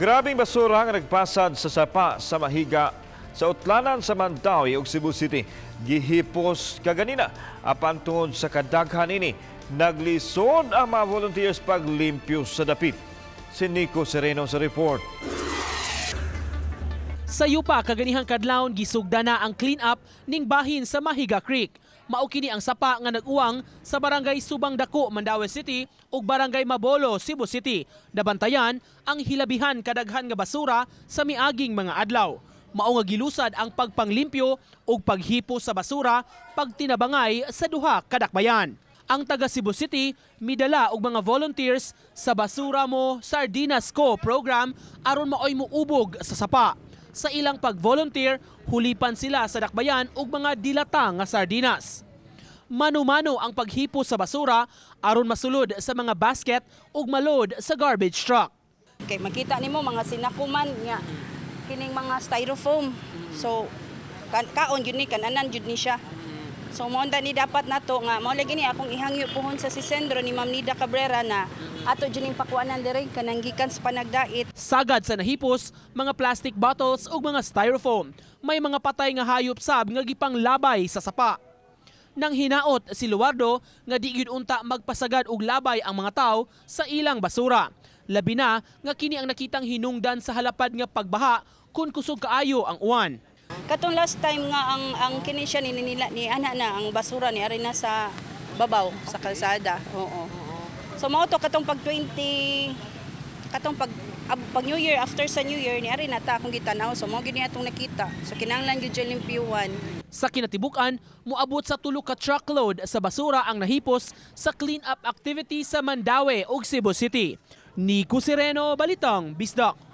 Grabing basura nga nagpasad sa sapa sa Mahiga sa utlanan sa Mandaue ug Cebu City. Gihipos kaganina apan tungod sa kadaghan ini, naglisod ang mga volunteers paglimpyo sa dapit. Si Nico Sereno sa report. Sa yupa kaganihang kadlawon, gisugda na ang clean up ning bahin sa Mahiga Creek. Mao kini ang sapa nga nag-uwang sa Barangay Subang Dako, Mandaue City ug Barangay Mabolo, Cebu City. Nabantayan ang hilabihan kadaghan nga basura sa miaging mga adlaw. Mao nga gilusad ang pagpanglimpyo ug paghipo sa basura pagtinabangay sa duha ka dakbayan. Ang taga Cebu City midala og mga volunteers sa Basura Mo Sardinas Ko program aron maoy muubog sa sapa. Sa ilang pag-volunteer, hulipan sila sa dakbayan og mga dilata nga sardinas. Mano-mano ang paghipo sa basura aron masulod sa mga basket ug ma-load sa garbage truck. Kay makita nimo mga sinakuman nga kining mga styrofoam. So kaon jud ni, kananan jud ni siya. So mao ni dapat nato nga mao lagi ni akong ihangyo puhon sa si Sendro ni Ma'am Nida Cabrera na ato jud ning pakuanan diri kanang gikan sa panagdait. Sagad sa nahipos, mga plastic bottles ug mga styrofoam. May mga patay nga hayop sab nga gipanglabay sa sapa. Nang hinaot si Luardo nga di gyud unta magpasagad og labay ang mga tawo sa ilang basura. Labi na nga kini ang nakitang hinungdan sa halapad nga pagbaha kung kusog kaayo ang uwan. Katong last time nga ang kini siya ni nila ni ana na ang basura ni ari na sa babaw sa kalsada. Oo. So mao to katong pag 20, katong pag New Year, after sa New Year ni ari na ta akong gitanaw, so mao gyud ni atong nakita. So kinahanglan gyud siya limpyuhan. Sa kinatibuk-an, moabot sa 3 ka truckload sa basura ang nahipos sa clean-up activity sa Mandaue ug Cebu City. Nico Sereno, Balitang Bisdak.